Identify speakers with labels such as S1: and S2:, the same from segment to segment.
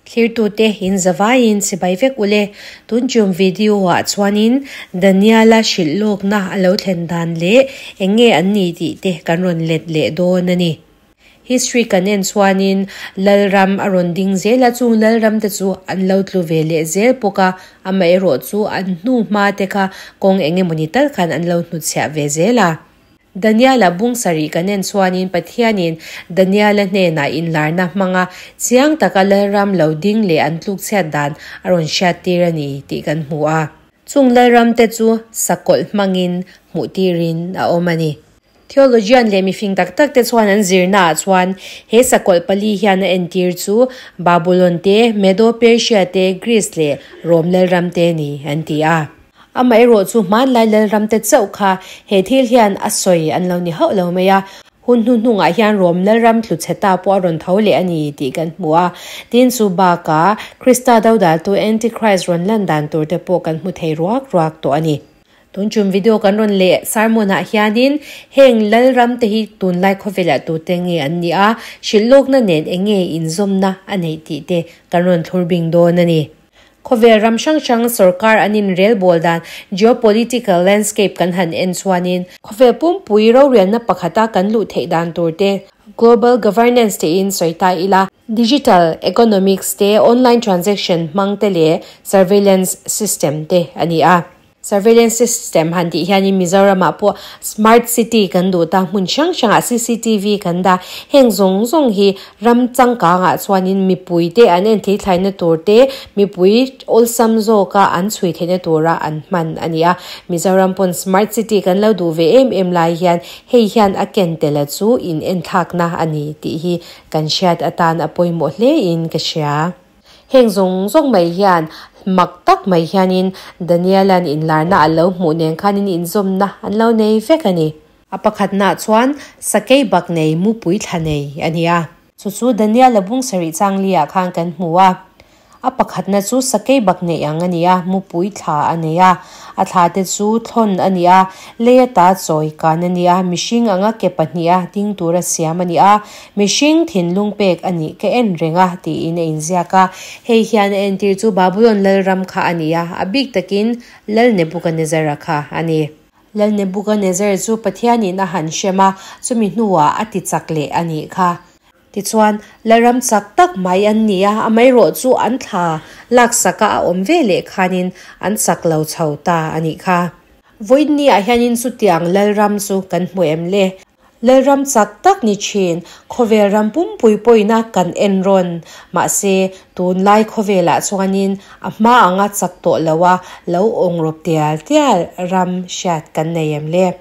S1: Thlirtute in zavaiin chibai vek ule. Tun tum video ah chuanin Daniela hrilh lawkna a lo thlen dan leh eng nge an ni tih te kan rawn let leh dawn a ni. History kan en chuanin Lalram a rawn ding zel a, chung Lalram te chu an lo tlu ve leh zel bawk a, amaherawh chu an hnu hma te kha kawng eng emawni tal khan an lo hnutchhiah ve zel a. Daniela bung sarih kan en chuanin Pathianin Daniela hnenah inlarna hmanga chiang taka Lalram lo ding leh an tlukchhiat dan a rawn hriattir a ni tih kan hmu a. Chung Lalram te chu sakawlh hmangin hmuhtirin a awm a ni. Theologian leh mifing tak tak te chuan an zirnaah chuan he sakawlh pali hian a entir chu Babulon te, Medo-Persia te, Greece leh Rome Lalram te a ni an ti a. Amaherawh chu hmanlai Lalram te chauh kha he thil hian a sawi an lo ni hauh lo mai a, hun hnuhnungah hian Rom Lalram tlu chhe ta pawh a rawn tho leh a ni tih kan hmu a. Tin, chu bakah Krista dodaltu Antichrist rawn lan dan tur te pawh kan hmu thei ruak ruak tawh a ni. Tun chum video kan rawn leh sermon ah hianin heng Lalram te hi tunlai khawvelah tute nge an nih a, hrilhlawkna nen eng nge inzawmna a neih tih te kan rawn thlur bing dawn a ni. Khawvel ram hrang hrang sorkar an inrelbawl dan geopolitical landscape kan han en chuanin, khawvel pumpui rorialna pakhata kan luh theih dan tur te, global governance tiin sawi ta ila, digital economics te, online transaction hmang te leh surveillance system te a ni a. Surveillance system han tih hianin Mizoramah pawh smart city kan duh ta, hmun hrang hrangah cctv kan dah. Heng zawng zawng hi ram changkangah chuanin mipui te an en theithlaina tur te, mipui awlsam zawka an chhui theihna tura an hman a ni a. Mizoram pawn smart city kan lo duh ve em em lai hian hei hian a ken tel a chu in enthlakna a ni tih hi kan hriat atan a pawimawh hlein ka hria. Heng zawng zawng mai hian mak tak mai hianin Daniela'n inlarna a lo hmuh nen khanin inzawmna an lo nei vek a ni. A pakhatnaah chuan sakei bak nei mupui thla nei a ni a. Chu chu Daniela bung sarih changli-ah khan kan hmu a. A pakhatna chu sakei bak neih ang a ni a, mupui thla a nei a. A thla te chu thlawn a ni a, lei ata chawi kan a ni a, mihring anga ke pahniha ding tura siam a ni a, mihring thinlung pek a nih ka en reng a, tiin a inziak a. Hei hian a entir chu Babulon lalram kha a ni a, a bik takin Lal Nebukanezzar-a kha a ni. Lal Nebukanezzar chu Pathianin a han hrem a, chumi hnuah a ti chak leh a nih kha. Tichuan, Lalram chak tak mai an ni a, amaherawh chu an thla laksaka a awm ve leh khanin an chak lo chho ta a nih kha. Vawiinniah hianin chutiang Lalram chu kan hmu em le? Lalram chak tak ni thin, khawvel ram pumpui pawina kan en rawn. Mahse, tunlai khawvelah chuanin a hma anga chak tawh loa lo awng rawp tial tial ram hriat kan nei em le?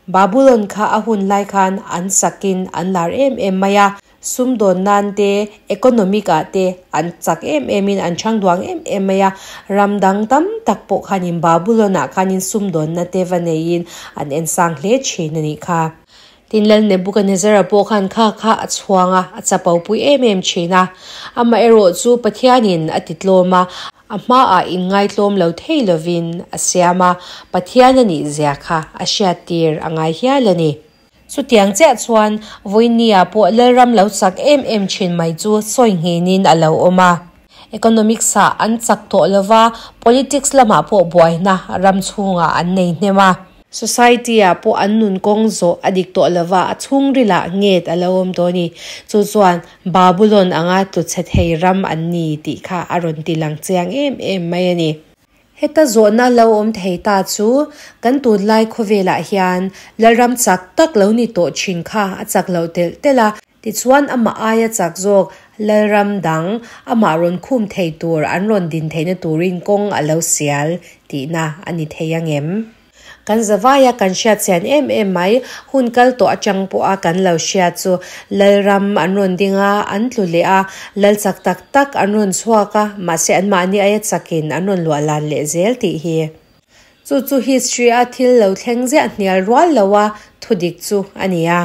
S1: Babulon kha a hun lai khan an sakin an lar em em mai a, sumdawn nan te, economic ah te an chak em em in an chhang duang em em mai a, ram dang tam tak pawh khanin Babulon ah khanin sumdawnna te va neiin an en sang hle thin a nih kha. Tin Lal Nebuchadnezzar-a pawh khan kha kha a chhuang a, a chapo pui em em thin a. Amaherawhchu Pathianin a ti tlawm a, A hmaah inngaitlawm lo thei lovin a siam a, Pathian a nih zia kha a hriattir a ngai hial a ni. Chutiang chiah chuan Vawinia pawh Lalram lo chak em em thin mai chu sawi nghinin a lo awm a. Economics-ah an chak tawh lova, politics lamah pawh buaina ram chhungah an nei hnem a. Society-ah pawh an nun kawng zawh a dik tawh lova, a chhungrilah nget a lo awm tawh a ni. Chu chuan Babulon anga tlu chhe thei ram an ni tih kha a rawn ti lang chiang em em mai a ni. Heta zawhna lo awm thei ta chu kan tunlai khawvelah hian Lalram chak tak lo ni tawh thin kha a chak loh telh telh a, Tichuan amah aia chak zawk Lalram dang amah rawn khum thei tur an rawn din theihna turin kawng a lo sial tihna a ni thei angem? Kan zavaia kan hriat chian em em mai, hun kal tawh atang pawha kan lo hriat chu Lalram an rawn ding a, an tlu leh a, Lal chak tak tak an rawn chhuak a, mahse anmahni aia chakin an rawn luah lan leh zel tih hi. Chu chu history a thil lo thleng ziah hnial rual loa thudik chu a ni a.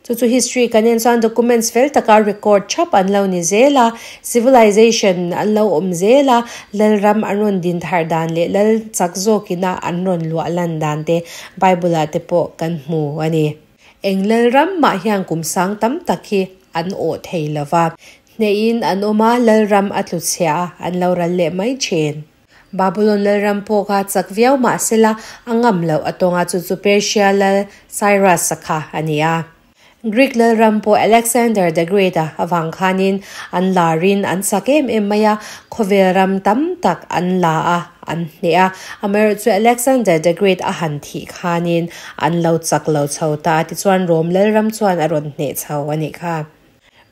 S1: Chu chu history kan en chuan documents fel taka record thap an lo ni zel a, civilization an lo awm zel a, Lalram an rawn din thar dan leh Lal chak zawkina an rawn luah lan dan te Bible ah te pawh kan hmu a ni. Eng lalram mah hian kum sang tam tak hi an awh thei lo va. Hnehin an awm a, lalram a tlu chhia a, an lo ral leh mai thin. Babulon lalram pawh kha chak viau mah sela a ngam loh a tawng a, chu chu Persia lal Cyrus-a kha a ni a. Greek lalram pawh Alexander the Great-a avang khanin an larin an chak em em mai a, khawvel ram tam tak an la a, an hneh a. Amaherawhchu Alexander the Great a han thih khanin an lo chak lo chho ta a, tichuan Rome lalram chuan a rawn hneh chho a nih kha.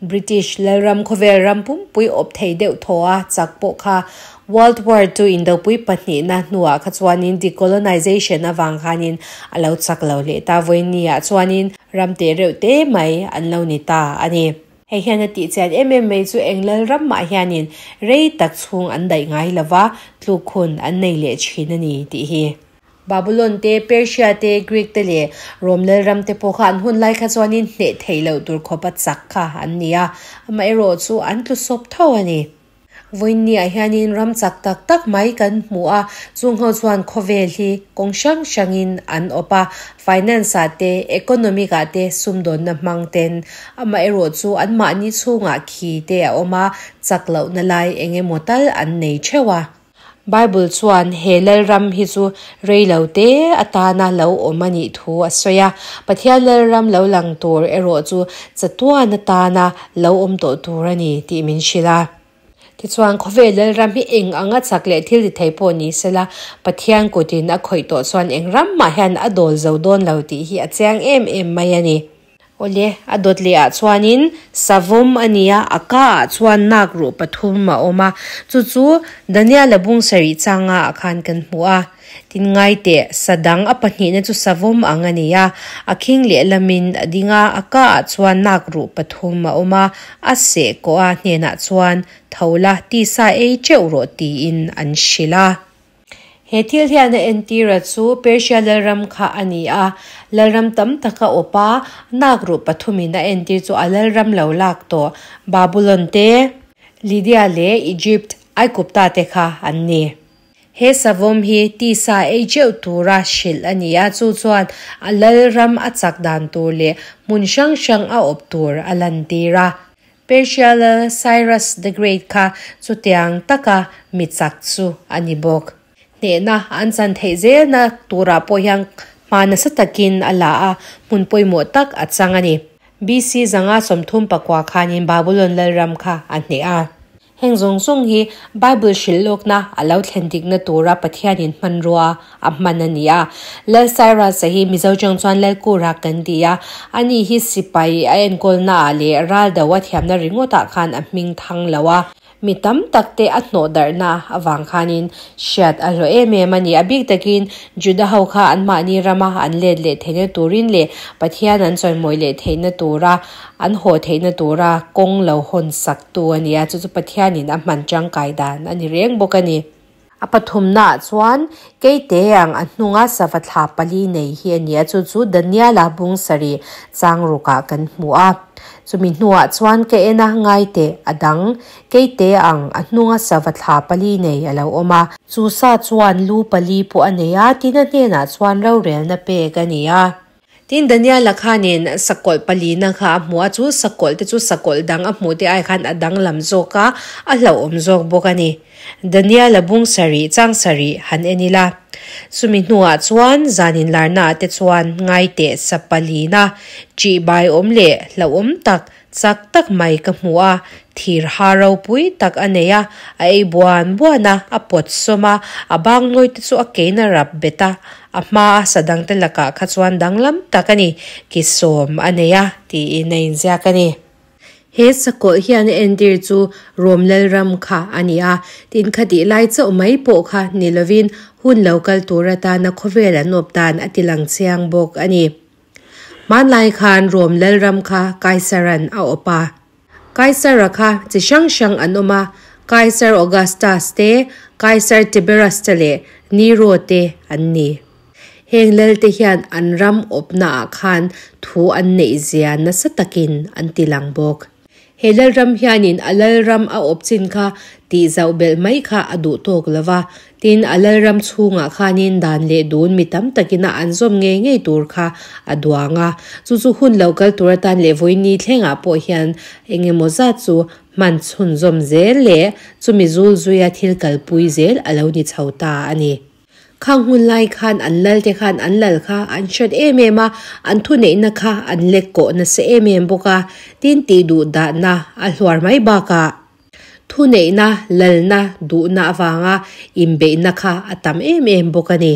S1: British lalram khawvel ram pumpui awp thei deuh thaw a chak pawh kha World War ii indopui pahnihna hnuah kha chuanin decolonization avang khanin a lo chak lo leh ta. Vawinia chuanin ram teh reuh te mai an lo ni ta a ni. Hei hian a tih chian em em mai chu eng lalram mah hianin rei tak chhung an daih ngai lova tluk hun an nei leh thin a ni tih hi. Babulon te, Persia te, Greek te leh Rom lalram te pawh kha an hun lai kha chuanin hneh theih loh tur khawpa chak kha an ni a, amaherawh chu an tlu sawp tho a ni. Vawiinniah hianin ram chak tak tak mai kan hmu a, chung ho chuan khawvel hi kawng hrang hrangin an awp a, finance ah te, economic ah te sumdawnna hmang ten amaherawh chu anmahni chhungah khi te a awm a, chak lohna lai eng emaw tal an nei theuh a. Bible chuan he Lalram hi chu rei lo te atana lo awm a nih thu a sawi a. Pathian Lalram lo lang tur erawh chu chatuan atana lo awm tawh tur a ni tih min hrilh a. Tichuan, khawvel Lalram hi eng anga chak leh thil ti thei pawh ni sela, Pathian kutin a khawih tawh chuan eng ram mah hian a dawl zo dawn lo tih hi a chiang em em mai a ni. Awle, a dawt leh ah chuanin savawm a ni a, a ka ah chuan nak ruh pathum a awm a, chu chu Daniela bung sarih changa ah khan kan hmu a. Tin ngai teh, sa dang a pahnihna chu savawm ang a ni a, a khing lehlamin a ding a, a ka ah chuan nak ruh pathum a awm a, a seh kawh a hnenah chuan tho la, tisa ei teuh rawh tiin an hrilh a. He thil hian a entira chu Persia lalram kha a ni a, lalram tam tak a awp a, nakruh pathumin a entir chu a lalram lo lak tawh Babulon te, Lydia leh Egypt, Aigupta te kha an ni. He savawm hi tisa ei teuh tura hrilh a ni a, chu chuan a lalram a chak dan tur leh hmun hrang hrang a awp tur a lantir a. Persia lal Cyrus the Great kha chutiang taka mi chak chu a ni bawk. Hnehna an chan theih zelna turah pawh hian hma nasa takin a la a, hmun pawimawh tak a chang a ni. BC 534 khanin Babulon lalram kha a hneh a. Heng zawng zawng hi Bible hrilh lawkna a lo thlen dikna tura Pathianin hmanrua a hman a ni a. Lal Cyrus-a hi Mizo chang chuan Lalkura kan ti a, ani hi sipai a enkawlnaah leh ral do a thiamna ringawtah khan a hming thang lo a. Mi tam tak te a hnawh darhna avang khanin hriat a hlawh em em a ni. A bik takin Juda ho kha anmahni rama an let leh theihna turin leh Pathian an chawimawi leh theihna tura An haw theihna tura kawng lo hawn sak tu a ni a, chu chu Pathianin a hman tangkai dan a ni reng bawk a ni. A pathumnaah chuan keite ang a hnunga sava thla pali nei hi a ni a, chu chu Daniela bung sarih chang rukah kan hmu a. Chumi hnuah chuan ka en a, ngaite a dang, keite ang a hnunga sava thla pali nei a lo awm a. Chu sa chuan lu pali pawh a nei a, tin a hnenah chuan rorelna pek a ni a. Tin, Daniela khanin sakawlh palina kha a hmu a, chu sakawlh te chu sakawlh dang a hmuh te ai khan a danglam zawk a, a hlauhawm zawk bawk a ni. Daniela bung sarih, chang sarih han en ila. Chumi hnuah chuan zan inlarnaah te chuan ngaiteh sa palina ṭihbai awm leh hlauhawm tak Chak tak mai ka hmu a, thir ha ropui tak a nei a, a ei buan buan a, a pawt sawm a, a bang nawi te chu a kein a rap bet a, a hma a sa dangte lakah kha chuan danglam tak a ni, ki sawm a nei a, tiin a inziak a ni. He sakawlh hian a entir chu Rom Lalram kha a ni a, tin khatih lai chauh mai pawh kha ni lovin hun lo kal tur atana khawvel an awp dan a tilang chiang bawk a ni. Hmanlai khan Rom lalram kha Kaisaran a awp a. Kaisara kha chi hrang hrang an awm a, Kaisar Augustus te, Kaisar Tiberius te leh Nero te an ni. Heng lalte hian an ram awpnaah khan thu an neih zia nasa takin an ti lang bawk. He lalram hianin a lalram a awp chin kha tih zauh belh mai kha a duh tawk lo va, tin, a lalram chhungah khanin dan leh dun mi tam takina an zawm ngei ngei tur kha a duang a. Chu chu hun lo kal tur atan leh vawiini thlengah pawh hian eng emaw zat chu hman chhunzawm zel leh chumi zul zuia thil kalpui zel a lo ni chho ta a ni. Khang hun lai khan an lal te khan an lal kha an hriat em em a, an thuneihna kha an lek kawh nasa em em bawk a, tin tih duh dahna a hluar mai bakah thuneihna lalna duhna avanga inbeihna kha a tam em em bawk a ni.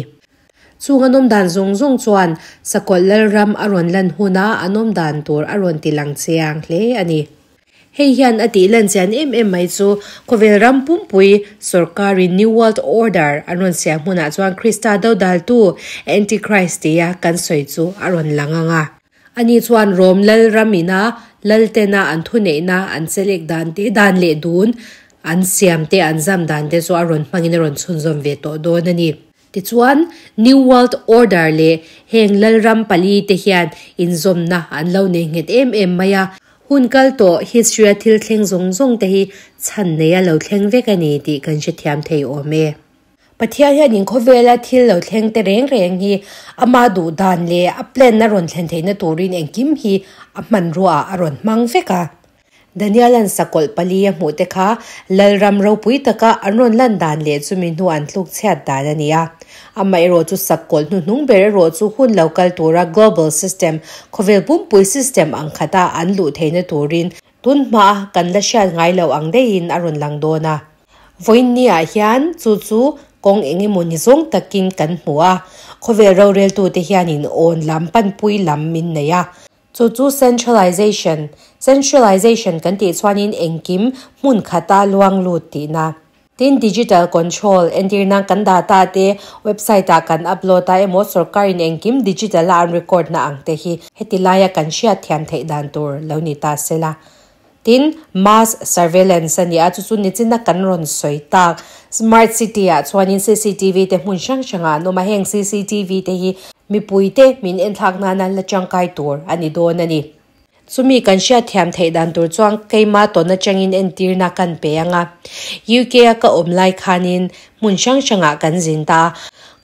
S1: Chung an awm dan zawng zawng chuan Sakawlh Lalram a rawn lan huna an awm dan tur a rawn ti lang chiang hle a ni. Hei hian a tih lan chian em em mai chu khawvel ram pumpui sorkarin New World Order an rawn siam hmunah chuan Krista dodaltu Antichrist tia kan sawi chu a rawn lang ang a. Ani chuan Rom lal ram ina laltena an thuneihna an chelek dan te dan leh dun an siam te an zam dan te chu a rawn hmangin a rawn chhunzawm ve tawh dawn a ni. Tichuan, New World Order leh heng lalram pali te hian inzawmna an lo nei nghet em em mai a. Hun kal tawh history-a thil thleng zawng zawng te hi chhan nei a lo thleng vek a ni tih kan hrethiam thei awm e. Pathian hianin khawvela thil lo thleng te reng reng hi ama duh dan leh a plan a rawn thlen theihna turin engkim hi a hmanrua ah a rawn hmang vek a. Daniel-a'n sakawlh pali a hmuh te kha Lalram ropui taka an rawn lan dan leh chumi hnu an tluk chhiat dan a ni a. Amaherawh chu sakawlh hnuhnung ber erawh chu hun lo kal tura global system, khawvel pumpui system ang khata an luh theihna turin tun hmaa kan la hriat ngai loh ang daihin a rawn lang dawn a. Vawiinniah hian chu chu kawng eng emaw ni zawng takin kan hmu a, khawvel roreltute hianin awn lam panpui lam min nei a. Chu chu centralization, centralization kan tih chuanin engkim hmun khata luang lut tihna. Tin, digital control, entirna kan data te website ah kan upload a emaw sorkarin engkim digital a an record na ang te hi heti laia kan hriat thiam theih dan tur lo ni ta sela. Tin, mass surveillance a ni a, chu chu nichina kan rawn sawi tak. Smart city ah chuanin cctv te hmun hrang hrangah an awm a, heng cctv te hi mipuite min enthlak nana la tangkai tur a ni dawn a ni. Chumi kan hriatthiam theih dan tur chuan keima tawn atangin entirna kan pe ang a. UK a ka awm lai khanin hmun hrang hrangah kan zin ta a,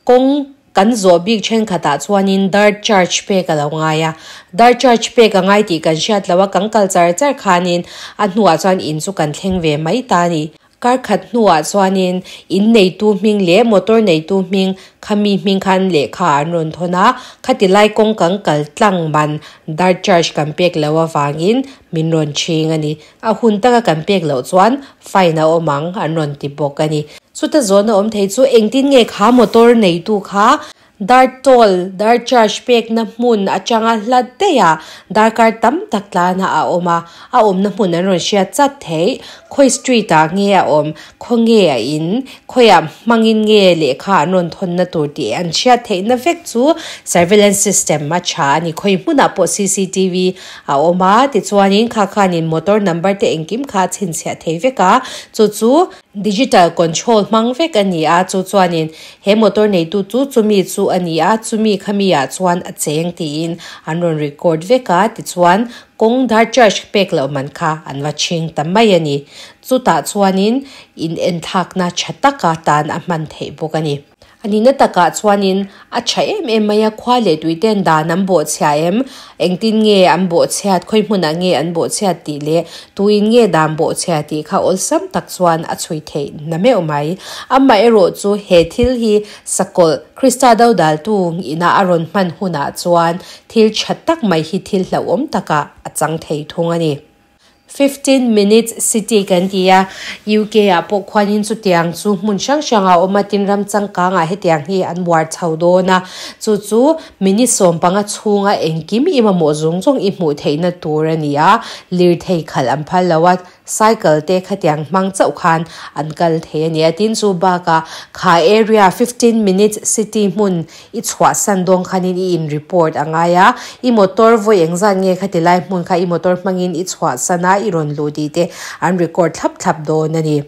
S1: kawng Kan zawh bik thenkhatah chuanin dirt charge pek a lo ngai a, dirt charge pek a ngai tih kan hriat loh a, kan kal char char khanin a hnuah chuan in chu kan thleng ve mai ta a ni. Kar khat hnuah chuanin in neitu hming leh motor neitu hming khami hming khan lehkha an rawn thawn a, khati lai kawng kan kal tlang man dirt charge kan pek loh avangin min rawn chhing a ni. A hun taka kan pek loh chuan fine a awm ang an rawn ti bawk a ni. Chuta zawhna awm thei chu engtin nge kha motor neitu kha dar toll, dar charge pekna hmun atanga hla daih ah darkar tam tak tlana a awm a, a awmna hmun an rawn hriat chat theih, khawi street ah nge a awm, khaw nge a in, khawiah hmangin nge lehkha an rawn thawnna tur tih an hriat theihna vek chu surveillance system a tha a ni. Khawi hmunah pawh cctv a awm a, tichuanin kha khanin motor number te engkim kha a chhinchhiah thei vek a, chu chu Digital control hmang vek a ni a, chu chuanin he motor neitu chu chumi chu a ni a, chumi khami ah chuan a cheng tiin an rawn record vek a, tichuan kawng dar charge pek loh man kha an va chhing ta mai a ni. Chutah chuanin in enthlakna tha taka tan a hman theih bawk a ni. A nihna takah chuanin a tha em em mai a, khua leh tuite'n dan an bawhchhia em? Engtin nge an bawhchhiat, khawi hmunah nge an bawhchhiat tih leh tuin nge dan bawhchhia tih kha awlsam tak chuan a chhui theih na meuh mai. Amaherawh chu he thil hi Sakawlh, Krista dodaltu ina a rawn hman hunah chuan thil tha tak mai hi thil hlauhawm takah a chang thei thung a ni. 15 minutes city kan ti a, UK ah pawh khuanin chutiang chu hmun hrang hrang a awm a, tin ram changkang ah hetiang hi an uar chho dawn a, chu chu minute 15 chhunga engkim i mamawh zawng zawng i hmuh theihna tur a ni a, lirthei khalh an phal lo a, cycle te khatiang hmang chauh khan an kal thei a ni a, tin chu bakah kha area 15 minutes city hmun I chhuahsan dawn khanin i in report a ngai a, i motor vawi engzat nge khati lai hmun kha i motor hmangin i chhuahsan a, i rawn luh tih te an record thlap thlap dawn a ni.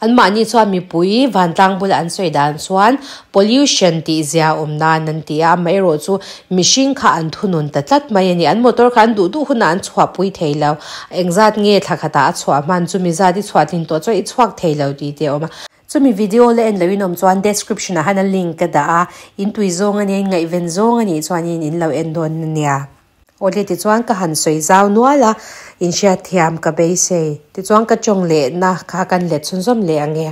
S1: Anmahni chuan mipui vantlang bula an sawi dan chuan pollution tih zia awm nan an ti a, amaherawhchu mihring kha an thunun ta tlat mai a ni. An motor kha an duh duh hunah an chhuahpui thei lo. Engzat nge thla khatah a chhuah hman chumi zat i chhuah tlin tawh chuan i chhuak thei lo tih te a awm a. Chumi video la en loin awm chuan description ah han a link ka dah a, in tui zawng a nia, in ngaihven zawng a nih chuanin in lo en dawn a nia. Awle tichuan ka han sawi zau nual a, inhriatthiam ka beisei. Tichuan ka tawng lehna kha kan let chhunzawm leh ang e.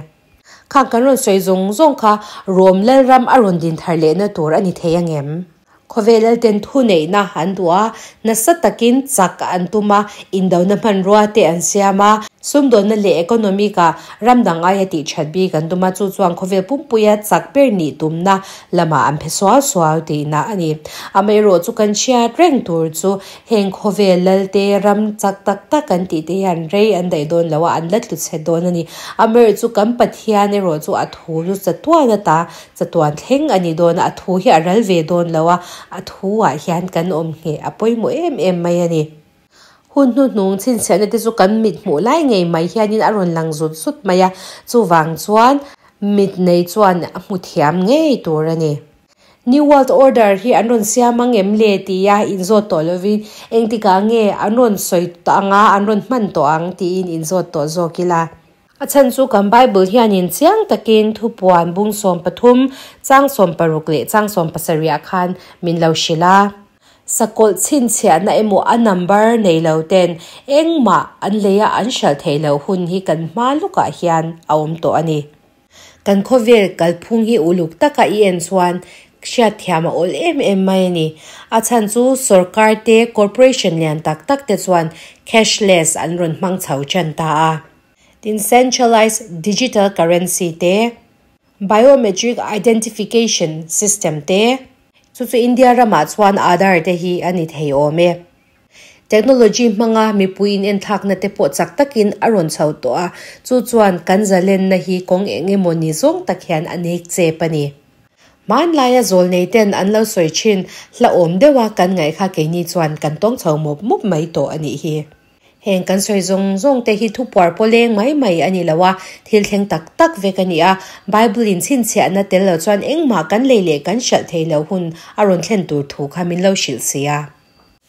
S1: Khang kan rawn sawi zawng zawng kha Rom Lalram a rawn din thar lehna tur a ni thei ang em? Khawvel Lalten thuneihna an duh a, nasa takin chak an tum a, indona hmanrua te an siam a, sumdawnna leh economic ah ram dang aia tih that bik an tum a, chu chuan khawvel pumpuia chak ber nih tumna lamah an phe suau suau tihna a ni. Amaherawh chu kan hriat reng tur chu heng khawvel lalte ram chak tak tak an tih te hian rei an daih dawn lo a, an la tlu chhe dawn a ni. Amaherawh chu kan Pathian erawh chu a thu chu chatuan ata chatuan thleng a ni dawn a, a thu hi a ral ve dawn lo a, a thu ah hian kan awm ngheh a pawimawh em em mai a ni. Hun hnuhnung chhinchhiahna te chu kan mit hmuh lai ngei mai hianin a rawn lang zut zut mai a, chuvang chuan mit nei chuan a hmu thiam ngei tur a ni. New World Order hi an rawn siam ang em le tia inzawt tawh lovin engtikah nge an rawn sawi tawh ang a, an rawn hman tawh ang tiin inzawt tawh zawk ila. A chhan chu kan Bible hianin chiang takin thupuan bung 13, chang 16 leh chang 17 ah khan min lo hrilh a. Sakawlh chhinchhiahna emaw a number nei lo ten engmah an lei a an hralh theih loh hun hi kan hma lukah hian a awm tawh a ni. Kan khawvel kalphung hi uluk taka i en chuan hriatthiam a awl em em mai a ni. A chhan chu sorkar te, corporation lian tak tak te chuan cashless an rawn hmang chho tan ta a. Tin centralized digital currency te, Biometric Identification System te, chu chu India ramah chuan Aadhaar te hi a ni thei awm e. Technology hmanga mipui inenthlakna te pawh chak takin a rawn chho tawh a, chu chuan kan zalenna hi kawng eng emaw ni zawng tak hian a nek chep a ni. Hmanlaia zawlnei ten an lo sawi thin hlauhawm deuha kan ngaih kha keini chuan kan tawng chho mup mup mai tawh a nih hi. Heng kan sawi zawng zawng te hi thupuar pawh leng mai mai a ni lo a, thil thleng tak tak vek a ni a. Bible in chhinchhiahna tel lo chuan engmah kan lei leh kan hralh thei lo hun a rawn thlen tur thu kha min lo hrilh si a.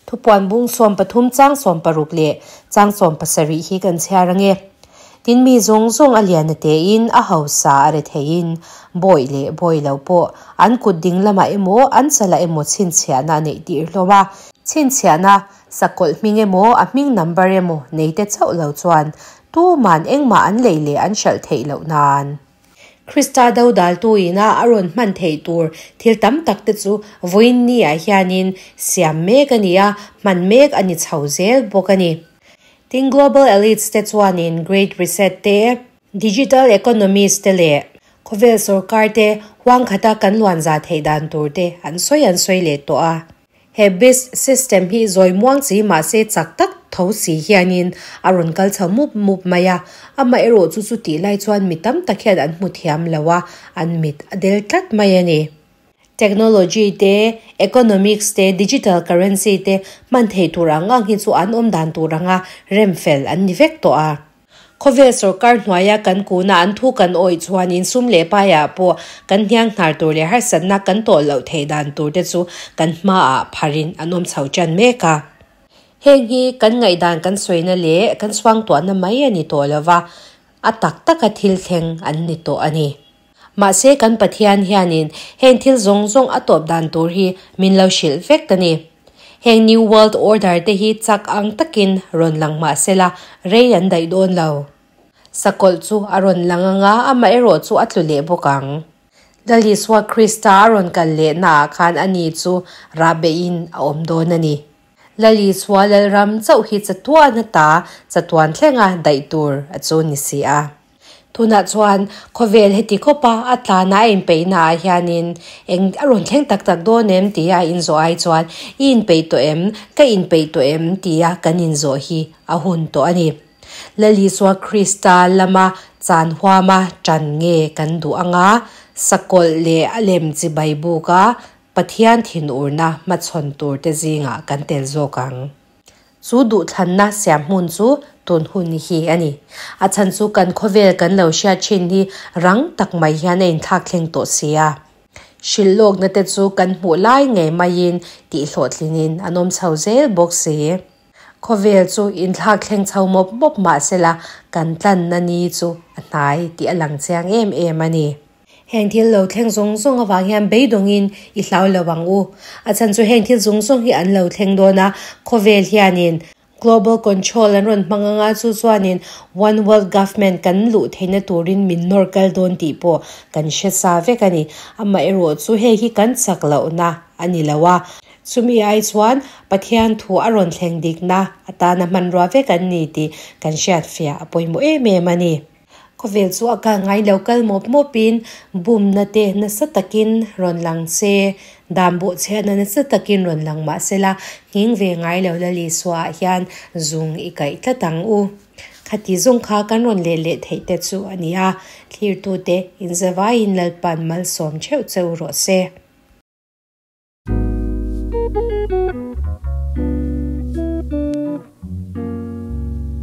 S1: Thupuan bung 13 chang 16 leh chang 17 hi kan chhiar ange. Tin mi zawng zawng a lian a tein, a hausa a re theiin, bawih leh bawih lo pawh an kut ding lamah emaw an chalah emaw chhinchhiahna a neih tir hlawm a. Chhinchhiahna Sakawlh hming emaw, a hming number emaw nei te chauh lo chuan tuman engmah an lei leh an hralh theih loh nan. Krista dodaltu ina a rawn hman theih tur thil tam tak te chu vawiin ni ah hianin siam mek a ni a, hman mek a ni chho zel bawk a ni. Tin Global Elites te chuanin Great Reset te, Digital Economies te leh khawvel sorkar te huang khata kan luan za theih dan tur te an sawi an sawi leh tawh a. He beast system hi zawi muang chi mahse chak tak tho si hianin a rawn kal chho mup mup mai a, amaherawh chu chutih lai chuan mi tam tak hian an hmu thiam lo a, an mit a del tlat mai a ni. Technology te, economics te, digital currency te hman thei tur ang ang hi chu an awm dan tur anga rem fel an ni vek tawh a. Khawvel sorkar hnuaia kan kuna an thu kan awih chuan insum leh paiah pawh kan hniang hnar tur leh harsatna kan tawh loh theih dan tur te chu kan hmaah pharin an awm chho tan mek a. Heng hi kan ngaihdan kan sawina leh kan suangtuahna mai a ni tawh lova, a tak taka thil thleng an ni tawh a ni. Mahse kan Pathian hianin heng thil zawng zawng a tawp dan tur hi min lo hrilh vek a ni. Heng New World Order te hi chak ang takin rawn lang mah sela rei an daih dawn lo. Sakawlh chu a rawn lang anga amaherawh chu a tlu leh bawk ang. Lal Isua Krista a rawn kal lehnaah khan ani chu rahbeihin a awm dawn a ni. Lal Isua Lalram chauh hi chatuan ata chatuan thlenga daih tur a chu ni si a. Tunah chuan khawvel heti khawpa a tlana a inpeihna ah hianin eng a rawn thleng tak tak dawn em tia a inzawh ai chuan i inpeih tawh em, ka inpeih tawh em tia kan inzawh hi a hun tawh a ni. Lal Isua Krista lama chan huama tan nge kan duh anga sakawlh leh a lem chibai buka Pathian thinurna hmachhawn tur te zingah kan tel zawk ang. Chu duhthlanna siam hmun chu tun hun hi a ni. A chhan chu kan khawvel kan lo hriat thin hi rang tak mai hian a inthlak thleng tawh si a. Hrilh lawkna te chu kan hmuh lai ngei maiin tihhlawhtlinin an awm chho zel bawk si. Khawvel chu inthlak thleng chho mawp mawp mah sela kan tlanna ni chu a hnai tih a lang chiang em em a ni. Heng thil lo thleng zawng zawng avang hian beidawngin i hlau lo ang u. A chhan chu heng thil zawng zawng hi an lo thleng dawn a, khawvel hianin Global Control an rawn hmang anga chu chuanin One World Government kan luh theihna turin min nawr kal dawn tih pawh kan hre sa vek a ni. Amaherawh chu hei hi kan chak lohna a ni lo a. Chumi ai chuan Pathian thu a rawn thleng dikna atana hmanrua vek an ni tih kan hriatfiah a pawimawh em em a ni. Khawvel chu a kal ngai lo kal mawp mawpin bumna te nasa takin rawn lang se, dan bawhchhiatna nasa takin rawn lang mah sela nghing ve ngai lo la Lisuaah hian zung i kaih tlat ang u. Khati zawng kha kan rawn let leh theih te chu a ni a, thlirtute inzavaiin Lalpan malsawm theuh cheu rawh se.